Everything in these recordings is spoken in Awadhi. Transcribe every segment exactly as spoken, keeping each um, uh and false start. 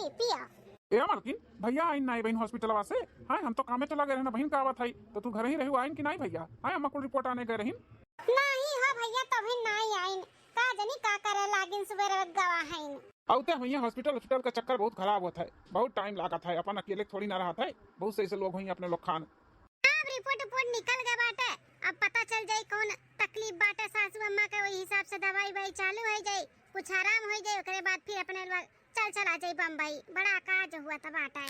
पिया। ए मलकिन, भैया आइन नाई बहिन हॉस्पिटलवा से? हाँ, हम तो कामे चला गए रहन बहिन, का बात है? तो तू घर ही रही, आइन कि नाई भैया? हाँ, अम्मा कुल रिपोर्ट आने गए रहिन। नहीं हो भैया, तभी नाई आइन। का जनी का करे लागिन, सुबह गवा हइन। औते हुई हॉस्पिटल, हॉस्पिटल का चक्कर बहुत खराब होत है, बहुत टाइम लागत है, अपन अकेले थोड़ी ना रहत है, बहुत से ऐसे लोग हुई अपने लोग खान। अब रिपोर्ट उपोर्ट निकल गए बाटे, अब पता चल जाई कौन तकलीफ बाटे सासू अम्मा के, वही हिसाब से दवाई वाई चालू हो जाई, कुछ आराम हो जाई, ओकरे बाद फिर अपने लोग चल चला जाई बम्बई। बड़ा काज हुआ त बाटे।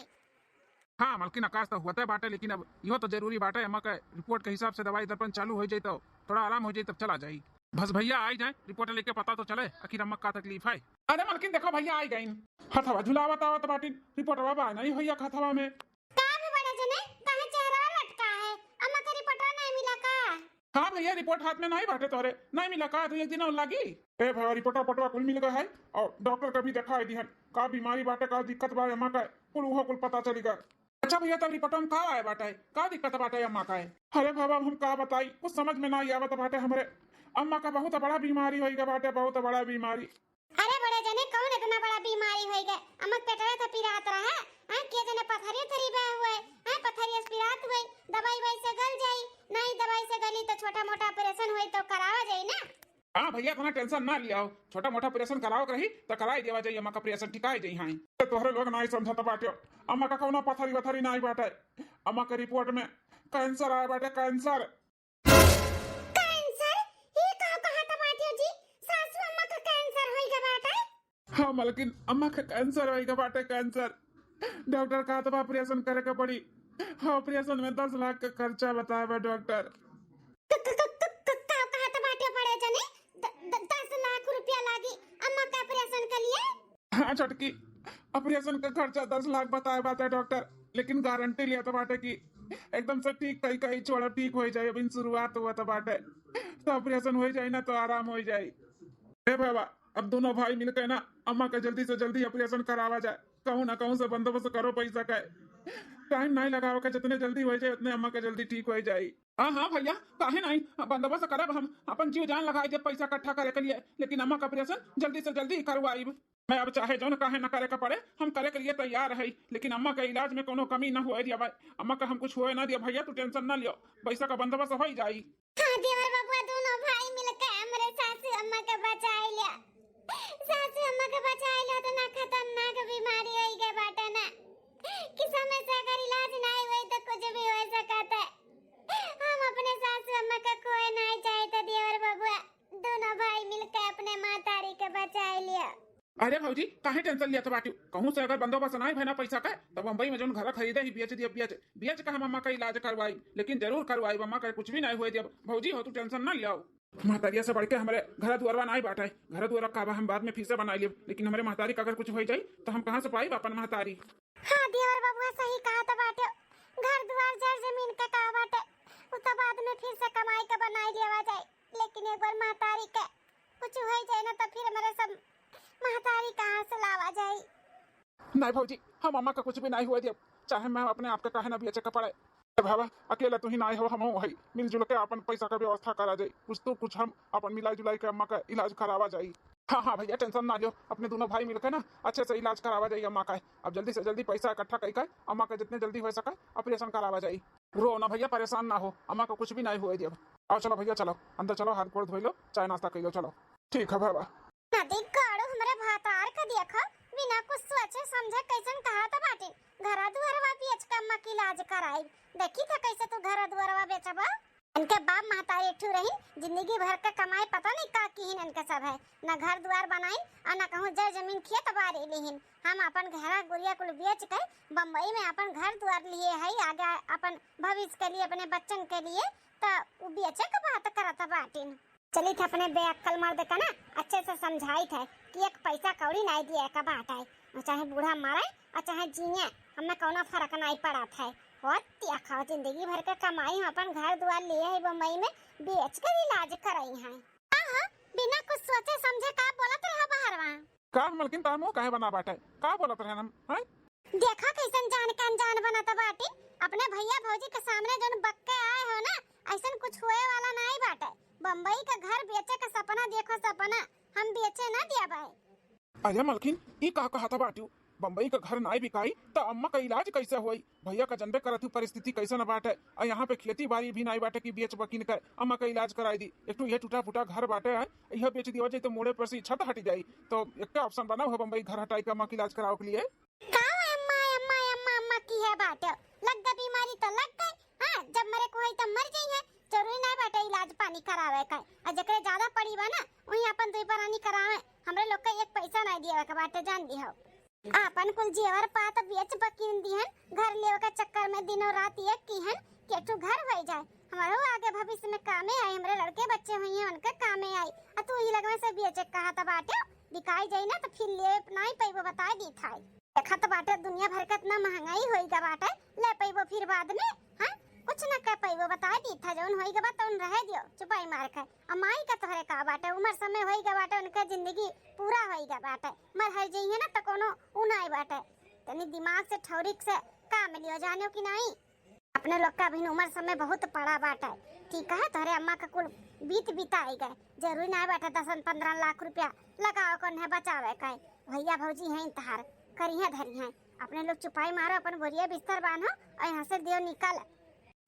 हाँ मलकिन, आकाश तो हुआ बाटे, लेकिन अब इहो तो जरूरी बाटे, अम्मा के रिपोर्ट के हिसाब से दवाई दर्पण चालू हो जाई तो थोड़ा आराम हो जाई, तब चला जाई। बस भैया आई जाए, रिपोर्ट लेके पता तो चले आखिर अम्मा का तकलीफ है। अरे मलकिन देखो भैया आई गईन, हथवा झुलावत आवत बाटिन, रिपोर्टवा बा नहीं भैया हथवा में। का हो बड़े जने, काहे चेहरा लटका है? अम्मा के रिपोर्टवा नहीं मिला का? हाँ भैया, रिपोर्ट हाथ में नहीं बाटे तोरे, नहीं मिला का? तो एक दिन और लागी। ए भैया, रिपोर्टवा पोर्टवा कुल मिल गया है और डॉक्टर का भी दिखाई दिहन, का बीमारी बाटे, का दिक्कत बा अम्मा का, कुल उहो कुल पता चली गया। अच्छा भैया, तब रिपोर्ट में का आए बाटे, का दिक्कत बाटे अम्मा का है? अरे बाबा, अब हम का बताई, कुछ समझ में ना आवत बाटे हमरे। अम्मा का बहुत बड़ा बीमारी होई गए बाटे, बहुत बड़ा बीमारी। अरे बड़े जने, कौन इतना बड़ा बीमारी होई गए? अम्मा के पेटवा तो पिरात रहा, हैं? के जने पथरी उथरी बे हुए, हैं? पथरी से पिरात हुए, दवाई ववाई से गल जाई, नहीं दवाई से गली तो छोटा मोटा ऑपरेशन होई तो करावा जाई ना। हाँ भैया, इतना टेंशन ना लियाओ, छोटा मोटा ऑपरेशन करावे के रही तो कराई देवा जाई, अम्मा का ऑपरेशन ठिकाई जाई। हाँ, तो तोहरे लोग नहीं समझत बाटियो, अम्मा का कौनो पथरी वथरी नहीं बाटे, अम्मा के रिपोर्ट में कैंसर आए बाटे, कैंसर। कैंसर? ये का कहत बाटियो जी? सासू अम्मा का कैंसर होई गए बाटे? हाँ मलकिन, अम्मा का कैंसर होई गए बाटे, कैंसर। डॉक्टर कहत बा ऑपरेशन करे के पड़ी। हाँ, ऑपरेशन में दस लाख का खर्चा बताए बा डॉक्टर। क-, क-, क-, क-, क-, का कहत बाटे बड़े जने? द-, द-, दस लाख रुपया लागी अम्मा के ऑपरेशन के लिए? हाँ छोटकी, ऑपरेशन का खर्चा दस लाख बताए बाटे डॉक्टर, लेकिन गारंटी लिया तो बाटे कि एकदम से ठीक कई कई छोड़ा ठीक हो जाए। अभी शुरुआत हुआ तो बाटे, तो ऑपरेशन हो जाए ना तो आराम हो जाए। ए बाबा, अब दोनों भाई मिलके ना अम्मा का जल्दी से जल्दी ऑपरेशन करावा जाए, कहूँ ना कहूँ से बंदोबस्त करो पैसा का। टाइम नहीं लगावे के, जितने जल्दी हो जाए उतने अम्मा का जल्दी ठीक हो जाए। हाँ हाँ भैया, काहे नहीं, बंदोबस्त करब हम, अपन जीव जान लगाई देब पैसा इकट्ठा करे के लिए, लेकिन अम्मा का ऑपरेशन जल्दी से जल्दी करवाइब। मैं अब चाहे जौन काहे न करे के पड़े, हम करे के लिए तैयार है, लेकिन अम्मा के इलाज में कोनो कमी न होए दिया भाई। अम्मा का हम कुछ होए ना दिया भैया, तू टेंशन ना लियो, पैसा का बंदोबस्त हो ही जाई। हाँ देवर बबुआ, दोनों भाई मिलके हमरे सासू अम्मा के बचाए लिया, सासू अम्मा के बचाए लिया। तो ना खतरनाक बीमारी होई गए बाटे ना, कि समय से अगर इलाज नहीं होई तो कुछ भी हो सकता है। हम अपने सासू अम्मा का खोए नहीं चाहते देवर बबुआ, दोनों भाई मिलके अपने महतारी के बचाए लिया। अरे भौजी, काहे टेंशन लिया बाटू? कहूँ से अगर बंदोबस्त नहीं भए ना पैसा का, तो बम्बई में जौन घर खरीदे ही बेच दिया, बेच, बेच के हम अम्मा का इलाज करवाई, लेकिन जरूर करवाई, अम्मा का कुछ भी नहीं हुए दिया। भौजी हो, तू टेंशन ना लियाओ। महतारिया से बढ़ के हमारे घर दुआरवा नहीं बाटे, घर दुआर का बा हम बाद में फिर से बनाई लेब, लेकिन हमारे महतारी का अगर कुछ हो जाई तो हम कहाँ से पाई अपन महतारी? हाँ देवर बबुआ, सही कहा तो बाटे, घर दुआर जर जमीन का का बाटे, उ तो बाद में फिर से कमाई के बनाई लेवा जाए, लेकिन एक बार महतारी के कुछ हो जाए ना तो फिर हमारे सब महतारी कहाँ से लावा जाए? नहीं भौजी, हम अम्मा का कुछ भी नहीं हुए देब, चाहे मैं अपने आप के काहे ना बेचे के पड़े। ए बाबा, अकेला तू ही नहीं हो, हम हो है, मिलजुल के अपन पैसा का व्यवस्था करा जाए, कुछ तो कुछ हम अपन मिलाई जुलाई के अम्मा का इलाज करावा जाए। हाँ हाँ भैया, टेंशन ना लियो, अपने दोनों भाई मिलके ना अच्छे से इलाज करावा जाए अम्मा का। अब जल्दी से जल्दी पैसा इकट्ठा कई के अम्मा का जितने जल्दी हो सके ऑपरेशन करावा जाए। रो ना भैया, परेशान ना हो, अम्मा का कुछ भी नहीं हुए दिया। आओ चलो भैया, चलो अंदर चलो, हाथ गोड़ धोई लो, चाय नाश्ता कर लो, चलो। ठीक है बाबा। नदी गाड़ू हमरे भातार का देखा, बिना कुछ सोचे समझे कैसन कहा तो बाटिन, घरा दुआरवा बेच के अम्मा की इलाज कराई। देखी था कैसे तू घरा दुआरवा बेचबा। इनके बाप महतारी एक ठू रही, जिंदगी भर के कमाई पता नहीं का किहिन इनके सब है, न घर दुआर बनाइन और न कहूँ जर जमीन खेत बारी लिहिन। हम अपन घरा गुरिया कुल बेच के बम्बई में अपन घर दुआर लिए है, आगे अपन भविष्य के लिए, अपने बच्चन के लिए, तो उ बेचे के बात करत बाटिन। चलित है अपने बेअक्कल मर्द का ना अच्छे से समझाइत है कि एक पैसा कौड़ी नहीं दिए का बात है, और चाहे बूढ़ा मरे और चाहे जिए, हमें कौनो फर्क नहीं पड़त है। और त्या खाओ, जिंदगी भर के कमाई हम अपन घर दुआर लिए है बम्बई में, बेच के इलाज कराई है। हाँ हाँ, बिना कुछ सोचे समझे का बोलत रहा बहरवा। का मलकिन, तार मुंह काहे बना बाटे? का बोलत रहन हम, हैं? देखा कैसन जान के अनजान बनत बाटी। अपने भैया भौजी के सामने जौन बक के आए हो ना, ऐसन कुछ होए वाला नाई बाटे। बम्बई का घर बेचे का सपना देखो, सपना हम बेचे ना दिया भाई। अरे मलकिन, ई का कहत बाटू? बम्बई का घर नाई बिकाई, त अम्मा का इलाज कैसे होई? भैया का जनबे करत हूँ परिस्थिति कैसन बाटे। आ यहाँ पे खेती बाड़ी भी नाई बाटे कि बेच बकिन के अम्मा का इलाज कराई दी। एक ठो ये टूटा फूटा घर बाटे है, यह बेच दिया जाए तो मोड़े पर से छत हट जाई। तो एक option बनाओ हो बम्बई घर हटाई के अम्मा का इलाज कराओ के लिए। का अम्मा, अम्मा, अम्मा, अम्मा की है बाटे? लग गई बीमारी तो लग गई। हाँ, जब मरे को होई तब मर जाई है। जरूरी नाई बाटे इलाज पानी करावे का। आ जेकरे ज्यादा पड़ी बा ना, वही अपन दुई परानी करावे। हमरे लोग के एक पैसा नाई दिए के बाटे, जान दी हो। आपन कुल जेवर पात बेच बकिन दिहन, घर लेवे के चक्कर में दिनों रात एक किहन, केठू घर होई जाए। हमरो आगे भविष्य में कामे आई, हमरे लड़के बच्चे होइहैं, उनके कामे आई। आ तू ही लगवे से बेचे कहा त बाटे, बिकाई जाई ना त फिर ले नाई पइबो, बताई दी थाई। देखत बाटे दुनिया भर के इतना महंगाई होई गा बाटे, ले पइबो फिर बाद में, हाँ? कुछ न कह पइबो, बताई दी था, जौन होई गा बा तौन रहे दियो, चुपाई मार के। आ माई का तोहरे का बाटे, उमर समय होई गा बाटे, उनके जिंदगी पूरा होई गा बाटे, मर हर जइहैं ना त कोनो उ नाई बाटे। तनी दिमाग से ठौरिक से काम लियो, जानियो कि नाई? अपने लोग का अभी उमर समय बहुत पड़ा बाटे, ठीक है? तोहरे अम्मा का कुल बीत बिताई गए, जरूरी नाई बाटे दसन पन्द्रह लाख रुपया लगाओ कौन है बचावे का। भैया भौजी हैं तहार, करिहैं धरिहैं। अपने लोग चुपाई मारो, अपन बोरिया बिस्तर बांधो और यहाँ से दियो निकल।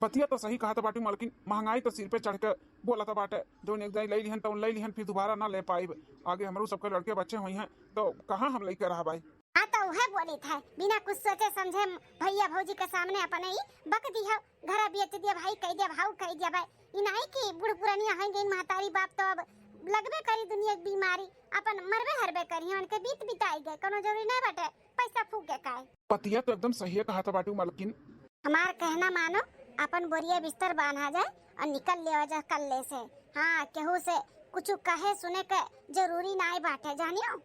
बतिया तो सही कहा था बाटी मालकिन, महंगाई तो सिर पे चढ़ के बोला था बाटे, जौन एक दाई ले लिहन तौन ले लिहन, फिर दोबारा ना ले पाइब। आगे हमरो सबके लड़के बच्चे होइहैं तो कहाँ हम लेके रह भाई? हाँ, तो उहे बोली था, बिना कुछ सोचे समझे भैया भौजी के सामने अपने ही बक दिया, घरा बेच दिया भाई, कह दिया भाऊ, कह दिया भाई। ई नाई कि बूढ़ पुरानिया हो गई महतारी बाप, तो अब लगबे करी दुनिया की बीमारी, अपन मरबे हरबे करी, उनके बीत बिताई गए, कोनो जरूरी नहीं बाटे पैसा फूके का। बतिया तो एकदम सही कहा था बाटू मालकिन। हमार कहना मानो, अपन बोरिया बिस्तर बांधा जाए और निकल लेवा जाए कल्ले से। हाँ, केहू से कुछ कहे सुने के जरूरी नाई बाटे, जानियो।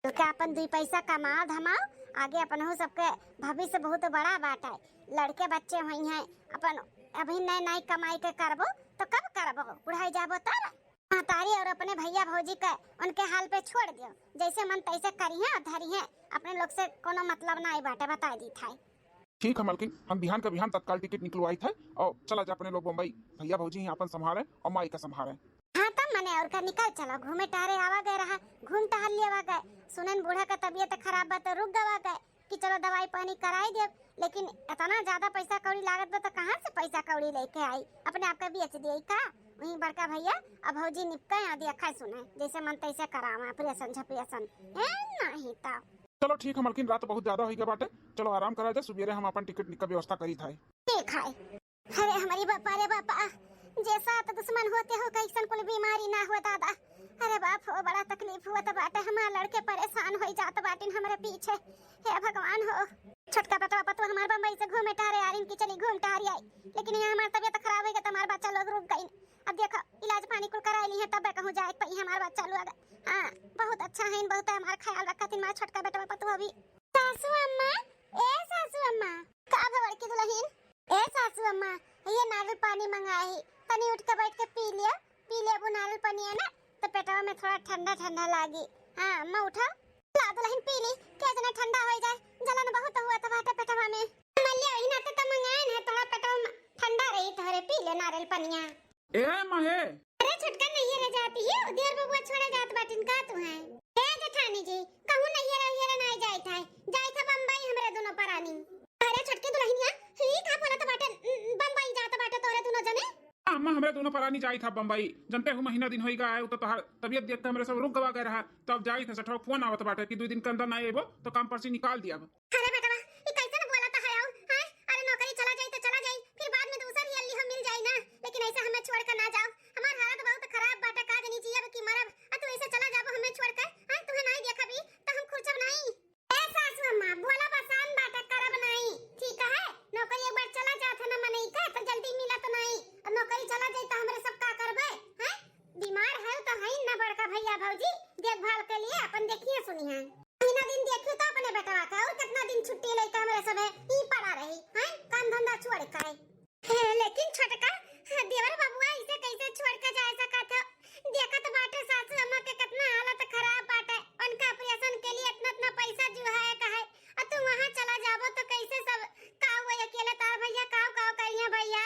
के अपन दुई पैसा कमाओ धमाओ, आगे अपनहु सबके भविष्य बहुत बड़ा बाटे। लड़के बच्चे होइहैं, अपन अभी नए नए कमाई के करबो तो कब करबो, बुढ़ाई जाबो तब। महतारी और अपने भैया भौजी के उनके हाल पे छोड़ दियो, जैसे मन तैसे करिहैं और धरिहैं, अपने लोग से कोनो मतलब नाई बाटे, बताई दी थाई। ठीक है मालकिन, हम बिहान का बिहान तत्काल टिकट निकलवाई थाई और चला जा अपने लोग बम्बई, भैया भौजी ही अपन संभारे और माई का संभारे। हाँ, तब मने और का, निकल चलो, घूमे टहरे आवा गए रहा, घूम टहल लेवा गए। सुनन बूढ़ा का तबीयत खराब बा तो रुक गवा गए कि चलो दवाई पानी कराई देब, लेकिन इतना ज्यादा पैसा कौड़ी लागत बा तो कहाँ से पैसा कौड़ी लेके आई? अपने आप का बेच दिए का? वहीं बड़का भैया अब भौजी निपके यहाँ देखा सुने, जैसे मन तैसे करावा, ऑपरेशन झपरेशन। ए, नहीं तो। चलो ठीक है मालकिन, रात बहुत ज्यादा हो गया बाटे, चलो आराम करा जा, सुबेरे हम अपन टिकट का व्यवस्था करी थाई। ठीक है। अरे हमारी बापा रे बापा, जे साथ दुश्मन होते हो कैसन कुल बीमारी ना हो दादा। अरे बाप हो, बड़ा तकलीफ हुआ तो बाटे, हमार लड़के परेशान हो जात बाटिन हमरे पीछे। हे भगवान हो, छोटका बेटवा पतुआ हमार बम्बई से घूमे टहरे आरिन की चली घूम टहरी आई, लेकिन यहाँ हमार तबीयत खराब हो गई तो हमार बच्चा लोग रुक गई। अब देखो इलाज पानी कुल कराए ली है तब कहूँ जाए पाई हमार बच्चा लोग। हाँ, बहुत अच्छा है, बहुत हमार ख्याल रखा थी हमार छोटका बेटवा पतुआ भी। सासू अम्मा, ए सासू अम्मा। का भा बड़की दुलहिन? ए सासू अम्मा, ये नारियल पानी मंगाए ही, तनी उठ के बैठ के पी लिया, पी लेबू नारियल पानी है ना, तो पेटवा में थोड़ा ठंडा ठंडा लागी। हाँ अम्मा उठा, ला दुलहिन पी ली, के जना ठंडा हो जाए, जलन बहुत हुआ था बाटे पेटवा में। मलिया वही नाते तो मंगाए ना, थोड़ा पेटवा में ठंडा रही तोहरे, पी ले नारियल पनिया। ए महे। अरे छोटका नैहरे जाती है, देवर बबुआ छोड़े जात बाटिन का तू है? ए जेठानी जी, कहूँ नैहरे उहरे नाई जाइत है, जाइत है बम्बई हमरे दोनों परानी। अरे छोटकी दुलहिनिया, ही का बोलत बाटे, न-, बम्बई जात बाटे तोहरे दोनों जने? अम्मा, हमरे दोनों परानी जाइत है बम्बई, जनते हूँ महीना दिन होई गया है, उ तो तोहार तबीयत देख के हमरे सब रुक गवा गए रहा, तब जाइत है सठवा फोन आवत बाटे कि दुई दिन के अंदर ना अइबो तो काम पर से निकाल दिया। अरे बेटवा, ई कैसन बोलत है हो, हैं? अरे नौकरी चला जाई तो चला जाई, फिर बाद में दूसर ही अल्ली हो मिल जाई ना, लेकिन ऐसे हमें छोड़ कर ना जाओ। हमार हालत बहुत खराब बाटे, का जनी जियब कि मरब, आ तू ऐसे चला जाबो हमें छोड़ कर, हैं? तुहे नाई देखबी तो हम खुरचब नाई। ए सासू अम्मा, बोला बसान बाटे, करब नाई, ठीक है? नौकरी एक बार चला जात है ना मनई का, तो जल्दी मिलत नाई, और नौकरी चला जाई तो हमरे सब का करबे, हैं? बीमार है तो है ना बड़का भैया भौजी, देखभाल के लिए अपन देखिए सुनिए। महीना दिन देखियो तो अपने बेटवा का, और कितना दिन छुट्टी लेके हमरे सब है, ई पड़ा रही, हैं? काम धंधा छोड़ के। हे, लेकिन छोटका, देवर बबुआ इसे कैसे छोड़ के जा सकत हो? देखत बाटे सासू अम्मा के कितना हालत खराब बाटे, उनका ऑपरेशन के लिए इतना इतना पैसा जुहाए का है, और तू वहाँ चला जाबो तो कैसे सब, का हुआ अकेले तार भैया, काव काव करिया भैया?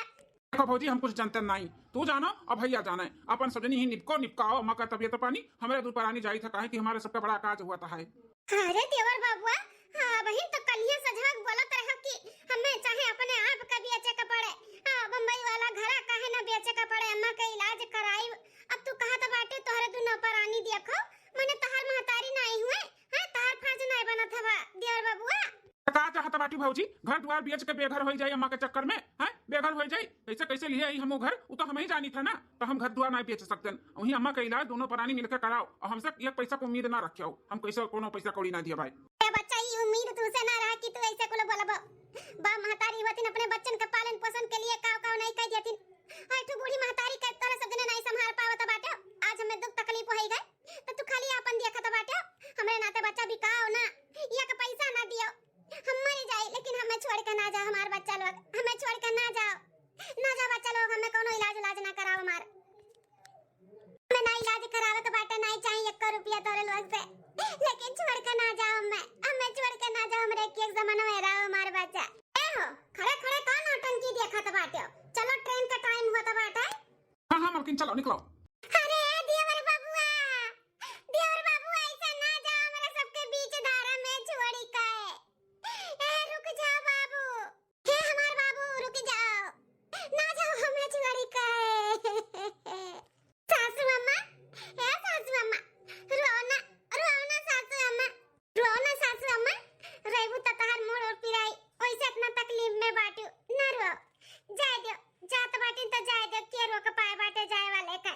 देखो भौजी, हम कुछ जानते नहीं, तू जानो और भैया जाने, अपन सजनी ही निपको निपकाओ, अम्मा का तबीयत पानी, हमरे दू परानी जाई था, काहे कि हमारे सबका बड़ा काज हुआ था है। अरे देवर बाबुआ, हाँ, अबहिन तो कलिया सझवा के बोलत रहो कि हमें चाहे अपने आप का बेचे के पड़े, आ बम्बई वाला घरा काहे ना बेचे के पड़े, अम्मा के इलाज कराई। अब तू कहत बाटे तोहरे दुनो परानी देखो, मने तोहर महतारी नाई हुए, हैं, तोहर फर्ज नाई बनत हवा, देवर बबुआ। का चाहत बाटी भौजी, घर दुआर बेच के बेघर होई जाई अम्मा के चक्कर में, हैं, बेघर होई जाई? कैसे कैसे लिए आई हमू घर, उ तो हम ही जानी था ना, तो हम घर दुआर ना बेच सकते। वही अम्मा के इलाज दुनो परानी मिलके कराओ, और हमसे एक पैसा के उम्मीद ना रखियो, हम कैसे कोनो पैसा कौड़ी ना दिया भाई। ए बच्चा, ई उम्मीद तुझसे ना रहा कि तू ऐसे कुल बोलबो। बाप महतारी होतिन, अपने बच्चन के पालन पोषण के लिए काव काव नहीं कह देतिन। हाय, तू बूढ़ी महतारी के तोरे सब जने नहीं संभाल पावत बाटे। आज हमें दुख तकलीफ होई गए, तो तू खाली आपन देखत बाटे। हमरे नाते बच्चा बिकाओ ना, या के पैसा ना दियो। हम मर जाए, लेकिन हमें छोड़ के ना जाओ हमार बच्चा लोग, हमें छोड़ के ना जाओ, ना जाओ बच्चा लोग, हमें कोनो इलाज उलाज ना कराओ हमार। हमें ना इलाज करावे के बाटे, ना ही चाहिए एको रुपया तोरे लोग से, लेकिन छोड़ के ना जाओ हमें, हमें छोड़ के ना जाओ, हमरे एक एक जमाना में रहो हमार बच्चा। ए हो, खड़े खड़े का नौटंकी देखत बाटे हो? चलो, ट्रेन का टाइम होत बाटे। हाँ हाँ मलकिन, चलो निकलो। अरे देवर बबुआ, देवर बाबू, ऐसे ना जाओ हमरे सबके बीच धारा में छोड़ी के। ए, रुक जाओ बाबू। हे हमार बाबू, रुक जाओ। ना जाओ हमें छोड़ी के। सासू अम्मा, हे सासू अम्मा, रो ना, रो ना सासू अम्मा, रो ना सासू अम्मा। रोइबू त तहार मूड़ और पिराई, वैसे इतना तकलीफ में बाटू, ना रो। जाए दो, जात बाटिन त जाए दो, के रोक पाए बाटे जाए वाले का।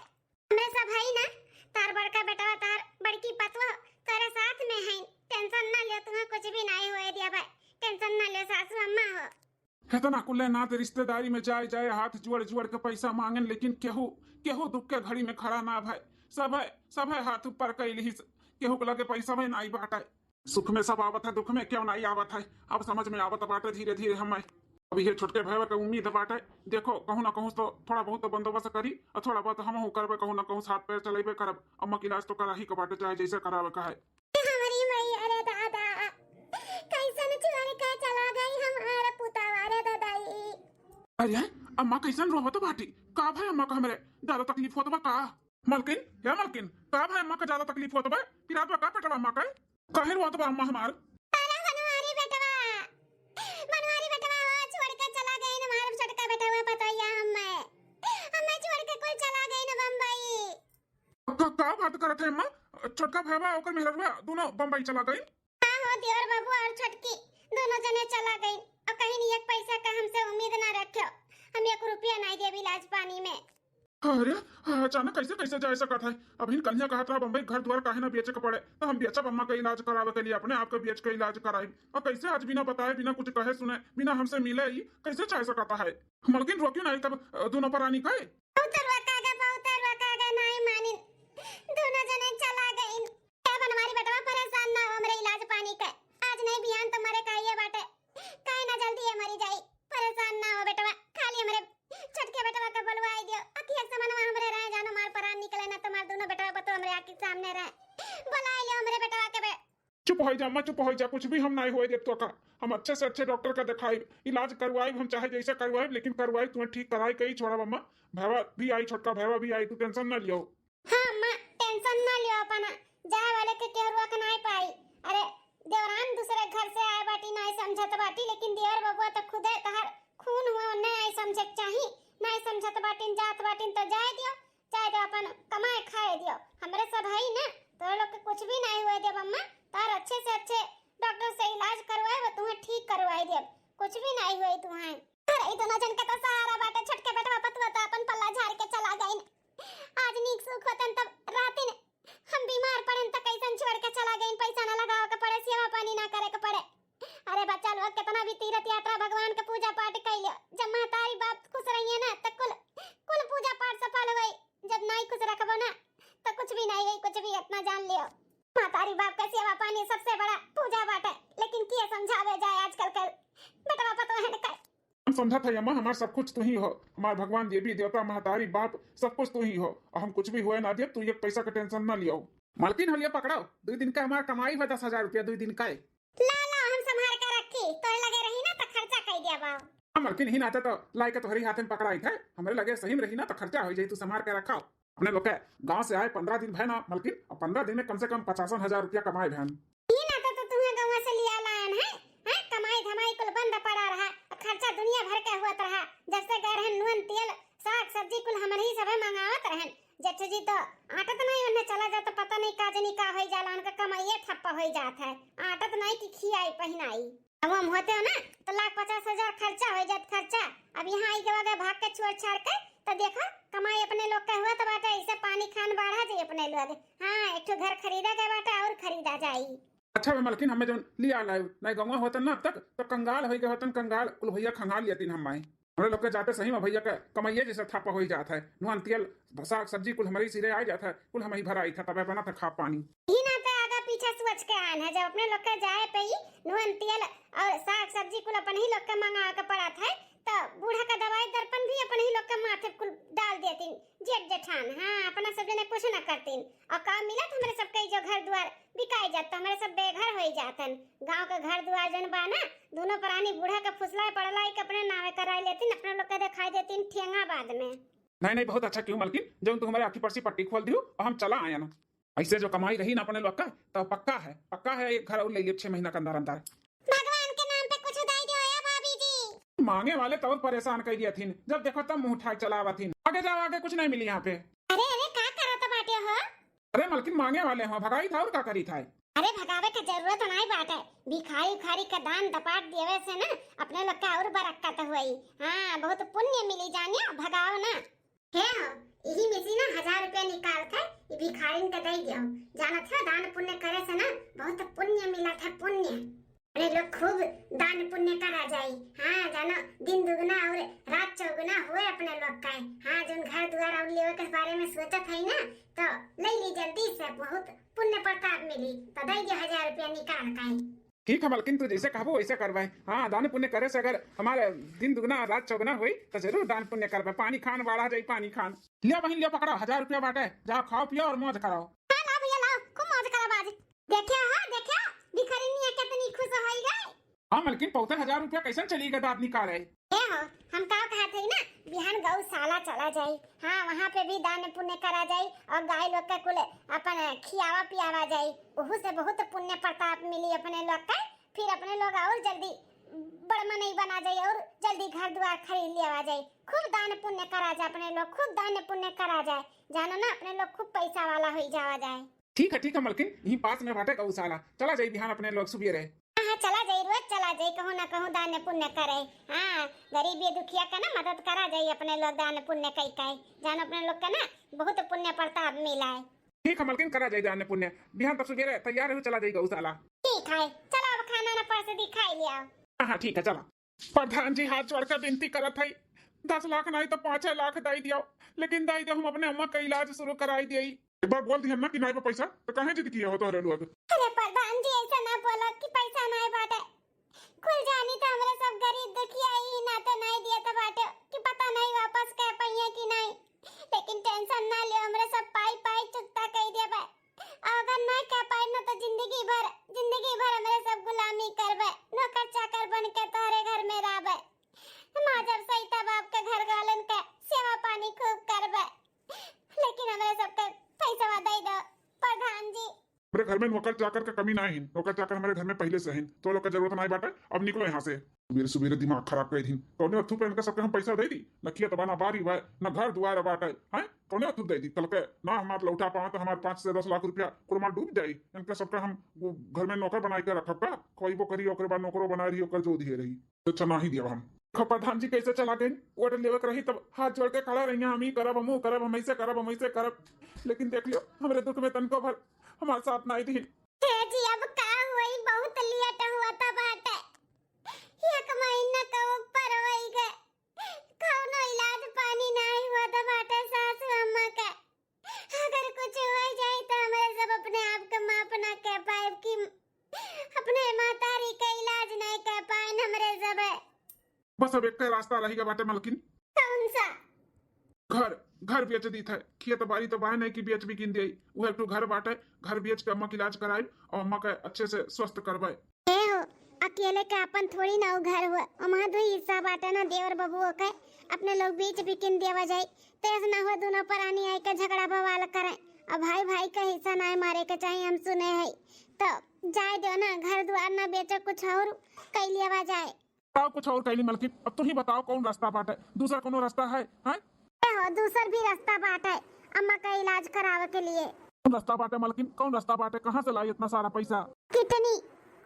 हमरे सब हई ना, तार बड़का बेटवा, तार बड़की पतवा तोरे साथ में हईन। टेंशन ना लियो, तुम्हें कुछ भी नहीं होए दिया भाई, टेंशन ना लियो सासू अम्मा हो। हेतना कुल्ले नाते रिश्तेदारी में जाए जाए हाथ जोड़ जोड़ के पैसा मांगेन, लेकिन केहू केहू दुख के घड़ी में खड़ा ना भय। सब है, सब है हाथ ऊपर कैलिस, केहू के लगे पैसा में नाई बाटे। सुख में सब आवत है, दुख में क्यों नाई आवत है, अब समझ में आवत बाटे धीरे धीरे हमें। अब ये छोटके भैया के उम्मीद बाटे, देखो कहूँ ना कहूँ तो थोड़ा बहुत तो बंदोबस्त करी, और थोड़ा बहुत हमहू करबे, कहूँ ना कहूँ हाथ पैर चलेबे करब। अम्मा के इलाज तो करा ही के बाटे, चाहे जैसे करावे का है। हमारी मैया रे दादा, कैसन छोड़ के चला गई हमार पुतावा रे दादाई। अरे अम्मा कैसन रोवत बाटी, का भाई अम्मा का हमरे ज्यादा तकलीफ होत बा का? मलकिन, हे मलकिन, का भाई अम्मा का ज्यादा तकलीफ होत बा? पिरात बा का पेटवा अम्मा का? काहे रोवत बा अम्मा हमार? अरे बनवारी बेटवा, बनवारी बेटवा हो, छोड़ के चला गई हमार छोटका बेटवा पतोहिया हमें, हमें छोड़ के कुल चला गई न बम्बई। का, का बात करत है अम्मा? छोटका भैया ओकर मेहररुआ दोनों बम्बई चला गई? हाँ हो देवर बाबू और छोटकी दोनों जने चला गई। और कहीं नहीं एक पैसा का हमसे उम्मीद ना रखो, हम एक रुपया नहीं देब इलाज पानी में। अरे, अचानक कैसे, कैसे जाए सकत है? अभी कन्या कहत रहा बम्बई घर द्वार काहे ना बेचे के पड़े, तो हम बेचब अम्मा के इलाज करावे के लिए, अपने आप के बेच के इलाज कराई। और कैसे आज बिना बताए, बिना कुछ कहे सुने, बिना हमसे मिले ही कैसे जाए सकता है? मलकिन रोकियो नहीं तब, अ, दोनों परानी के। बहुत रोका गा, बहुत रोका गा, नहीं मानिन। दोनों जने चला गईन। ए बनवारी बेटवा, परेशान ना हो हमरे इलाज पानी के। आज नहीं बिहान तो मरे का ये बाटे। काहे ना जल्दी ये मरी जाई। परेशान ना हो बेटवा, खाली हमरे छोटके बेटवा के बुलवाई दियो। अखिया के समनवा हमरे रहे, जानो मार परान निकले ना, तुम्हार दोनों बेटवा पतो हमरे आँखी के सामने रहे। बुलाई लियो हमरे बेटवा के बे। चुप हो जा अम्मा, चुप हो जा, कुछ भी हम नहीं होए देब तो का। हम अच्छे से अच्छे डॉक्टर का दिखाई, इलाज करवाई, हम चाहे जैसे करवाई, लेकिन करवाई, तुम्हें ठीक कराई के ही छोड़ब अम्मा। भैया भी आई, छोटका भैया भी आई, तू टेंशन ना लियो। हाँ अम्मा, टेंशन ना लियो अपना, जाए वाले के केहू रोक नाई पाई। अरे देवरान दूसरे घर से आए बाटी, नाई समझत बाटी, लेकिन देवर बबुआ तो खुदे तहार खून हुआ, उन्हें आई समझे के चाही। नाई समझत बाटिन, जात बाटिन तो जाए दियो, जाए दियो, अपन कमाए खाए दियो। हमरे सब हई ना, तोरे लोग के कुछ भी नाई हुए देब अम्मा। तार अच्छे से अच्छे डॉक्टर से इलाज करवाए, वो तुम्हें ठीक करवाए देब, कुछ भी नाई हुए तुम्हें। अरे ई दोनों जन के तो सहारा बाटे, छोटके बेटवा पतुआ तो अपन पल्ला झाड़ के चला गईन। आज नीक सुख होतन तब रातिन हम बीमार पड़ेन त कैसन छोड़ के चला गईन, पैसा ना लगावे के पड़े, सेवा पानी ना करे के पड़े। अरे बच्चा लोग कितना भी तीर्थ यात्रा भगवान के पूजा पाठ कैलियो, जब महतारी बाप खुश रहिए ना त कुल, कुल पूजा पाठ सफल होई। जब नाई खुश रखबो ना त कुछ भी नाई होई, कुछ भी इतना जान लियो। महतारी बाप के सेवा पानी सबसे बड़ा पूजा बाटे, लेकिन किए समझावे जाए आजकल के बेटवा पतोहन के। हम समझत है अम्मा, हमार सब कुछ तू ही हो, हमार भगवान, देवी देवता, महतारी बाप, सब कुछ तू ही हो, और हम कुछ भी हुए ना देब, तू एक पैसा का टेंशन ना लियो। मलकिन हो लिया पकड़ो, दुई दिन का हमार कमाई हो दस हजार रुपया दुई दिन का। ला ला, हम संभाल के रखी, तोरे लगे रही ना तो खर्चा कई दिया बाऊ। हाँ मलकिन, ही नाते तो लाई के तोहरी हाथे में पकड़ाई थे, हमरे लगे सही में रही ना तो खर्चा हो जाई, तू संभाल के रखा। अपने लोग के गाँव से आए पन्द्रह दिन भय ना मलकिन, और पन्द्रह दिन में कम से कम पचासन हजार रुपया कमाए भयन। ई नाते तो तुम्हें गौवा से लिया लायन है, हैं? कमाई धमाई कुल बंद पड़ा रहा, खर्चा दुनिया भर के हुआ रहा। जब से गए रहन नून तेल, साग सब्जी कुल हमन ही सबे मंगावत रहन। जेठ जी तो आटत नहीं, उन्हें चला जात तो पता नहीं का जनी का होई जाला, उनका कमाइए ठप्प होई जात है, आटत नहीं कि खियाई पहिनाई। अब हम होते हो ना तो लाख पचास हजार खर्चा हो जात, खर्चा। अब यहाँ आई के बाद भाग के छोड़ छाड़ के तो देखो, कमाई अपने लोग के हुआ तो बाटे, ऐसे पानी खान बाढ़ा जाई अपने लोग। हाँ, एक ठो घर खरीदा के बाटे और खरीदा जाई। अच्छा बे मलकिन, हमें जौन लिया लायो, नहीं गंवा होतन ना अब तक, तो कंगाल होई गए होतन, कंगाल, कुल भैया खंगाल लियतिन हम माई। हमरे लोग के जाते सही में भैया के कमाइए जैसे थापा होई जात है। नुआन तेल, साग सब्जी कुल हमरे सिरे आ जात है, कुल हम ही भराई था, तबे बना था खा पानी। ई ना तो आगा पीछे सोच के आन है, जब अपने लोग के जाए पे ही नुआन तेल और साग सब्जी कुल अपन ही लोग के मंगा के पड़त है, तो बूढ़ा का दवाई दर्पण भी अपन ही लोग के माथे कुल डाल देतिन, जेठ जेठान। हाँ, अपना सब जने कुछ ना करतिन। और का मिलत हमरे सबके जो घर द्वार बिकाई जात, तो हमरे सब बेघर होई जातन। गांव के घर द्वार जन बा ना, दोनों प्राणी बूढ़ा के फुसलाए पड़लाई के अपने नावे कराई लेतिन, अपने लोग के दिखाई देतिन ठेंगा बाद में। नहीं, नहीं, बहुत अच्छा किहू मलकिन, जौन तू हमारे आँखी पर से पट्टी खोल दियो और हम चला आयन। ऐसे जो कमाई रही ना अपने लोग का, तो पक्का है, पक्का है, एक घर और ले लियो छह महीना के अंदर अंदर। भगवान के नाम पे कुछ उधाई दियो या भाभी जी। मांगे वाले तो और परेशान कर दिया थीन, जब देखो तब मुंह उठा के चलावा थीन। आगे जाओ, आगे कुछ नहीं मिली यहाँ पे। अरे, अरे, का करत बाटे हो? अरे मलकिन, मांगे वाले हो, भगाई था और का करी था? अरे, भगावे के जरूरत नहीं बाटे, भिखारी उखारी के दान दपाट देवे से ना अपने लोग का और बरकत हुई। हाँ, बहुत पुण्य मिली जानियो, भगाओ ना। हे हो, यही में से ना हजार रुपया निकाल के ई भिखारिन के दे दियो। जानत हो, दान पुण्य करे से ना बहुत पुण्य मिलत है, पुण्य। अरे लोग खूब दान पुण्य करा जाई। हाँ, जानो, दिन दुगना और रात चौगुना हुए अपने लोग का। हाँ, जोन घर दुआर और लेवे के बारे में सोचत है ना, तो ले ली जल्दी से, बहुत पुण्य प्रताप मिली। तो दे दियो हजार रुपया निकाल के। ठीक है मलकिन, तू जैसे कहबो वैसे करबे। हाँ, दान पुण्य करे से अगर हमारे दिन दुगना रात चौगुना होई तो जरूर दान पुण्य करबे। पानी खान बाढ़ा जाई, पानी खान। लिया बहिन, लिया, पकड़ा, हजार रुपया बाटे, जाओ खाओ पियो और मौज कराओ। हाँ, लाओ भैया, लाओ, खूब मौज करा आज। देखियो, हाँ, देखियो, भिखारिनिया कितनी खुश होई गई। हाँ मलकिन, पौते हजार रुपया कैसन चली गए दांत निकाले? ए हो, हम का कहत हई ना, बिहान गौशाला चला जाई। हाँ, वहाँ पे भी दान पुण्य करा जाई और गाय लोग का कुल अपन खियावा पियावा जाई। ओहू से बहुत पुण्य प्रताप मिली अपने लोग का। फिर अपने लोग और जल्दी बड़ मनई बना जाई और जल्दी घर द्वार खरीद लियावा जाई। खूब दान पुण्य करा जाए अपने लोग, खूब दान पुण्य करा जाए। जानो ना, अपने लोग खूब पैसा वाला होई जावा जाए। ठीक है, ठीक है मलकिन, यहीं पास में बाटे गौशाला, चला जाई बिहान अपने लोग सुबेरे। हाँ, हाँ, चला जाई रोज, चला जाई, कहूँ ना कहूँ दान पुण्य करे। हाँ, गरीब ये दुखिया का ना मदद करा जाई अपने लोग दान पुण्य कई कई। जानो अपने लोग का ना बहुत पुण्य प्रताप मिला है। ठीक है मलकिन, करा जाई दान पुण्य, बिहान तक सुबेरे तैयार हो, चला जाई गौशाला। ठीक है, चलो अब खाना ना परस दी, खाई लिया। हाँ, हाँ, ठीक है, चला। प्रधान जी, हाथ जोड़ के विनती करत हई, दस लाख नहीं तो पाँच लाख दे दियो, लेकिन दे दियो, हम अपने अम्मा का इलाज शुरू कराई दिए। एक बार बोल दिहन ना कि नहीं बा पैसा, तो काहे जिद किया हो तोहरे लोग? अरे प्रधान जी, ऐसा ना बोलो कि पैसा नहीं बाटे। खुल जानी तो हमरे सब गरीब दुखिया ई नाते नहीं दिया तो बाटे कि पता नहीं वापस कर पाइए कि नहीं, लेकिन टेंशन ना लियो, हमरे सब पाई पाई चुकता कर दिया बा। अगर ना कह पाए ना तो जिंदगी भर, जिंदगी भर हमरे सब गुलामी करबे, नौकर चाकर बन के तोहरे घर में रहबे। माँ जब सही तब आपके घर वालन के सेवा पानी खूब करबे, लेकिन हमरे सबके पैसा दे दो प्रधान जी। हमरे घर में नौकर चाकर के कमी ना है, नौकर चाकर हमरे घर में पहले से है, तो लोग का जरूरत नहीं बाटे। अब निकलो यहाँ से। सुबेरे सुबेरे दिमाग खराब कर दिन, कौने अथू पे इनका सबके हम पैसा दे दी? न खेत बा, ना बारी बा, ना घर दुआर बाटे, हैं? कौने अथू दे दी? कल के ना हमार लौटा पावा तो हमार पाँच से दस लाख रुपया कुल हमार डूब जाई। इनका सबका हम वो घर में नौकर बनाई के रखब का? खवाइबो करी, ओकरे बाद नौकरो बनाए रही, ओकर जो दिए रही। तो अच्छा, ना ही दिया हम। खा प्रधान जी कैसे चला गए? वोट लेवे के रही तब हाथ जोड़ के खड़ा रही, हम ही करब, हम वो करब, हम ऐसे करब, हम ऐसे करब। लेकिन देख लियो, हमरे दुख में तनको भर हमार साथ नहीं दी। हे जी, अब का होई, बहुत लेट हुआ था बाटे, एक महीना के ऊपर होई गए, कौनो इलाज पानी नहीं हुआ था बाटे सासू अम्मा के। अगर कुछ हो जाए तो हमरे सब अपने आप के माफ ना कह पाए कि अपने महतारी के इलाज नहीं कह पाए हमरे सब। बस अब एक रास्ता रह गया बाटे मलकिन। कौन सा? घर, घर बेच दी था। खेत बारी तो बाय नहीं कि बेच बिकिन दे। वो एक ठो घर बाटे, घर बेच के अम्मा के इलाज कराए और अम्मा के अच्छे से स्वस्थ करवाए। ए हो, अकेले के अपन थोड़ी ना उ घर हुआ, ओमा दुई हिस्सा बाटे ना देवर बबुओ के, अपने लोग बेच बिकिन देवा जाई, तेज ना हो दोनों परानी आई के झगड़ा बवाल करे, अब भाई भाई के हिस्सा ना मारे के चाहिए, हम सुने है। तो जाए दो ना, घर द्वार ना बेचो, कुछ और कई लियावा जाए। बताओ, कुछ और कई ली मलकिन। अब तू ही बताओ, कौन रास्ता बाटे? दूसरा कोनो रास्ता है, हैं? ए हो, दूसर भी रास्ता बाटे अम्मा का इलाज करावे के लिए। कौन रास्ता बाटे मलकिन, कौन रास्ता बाटे? कहाँ से लाई इतना सारा पैसा? किडनी,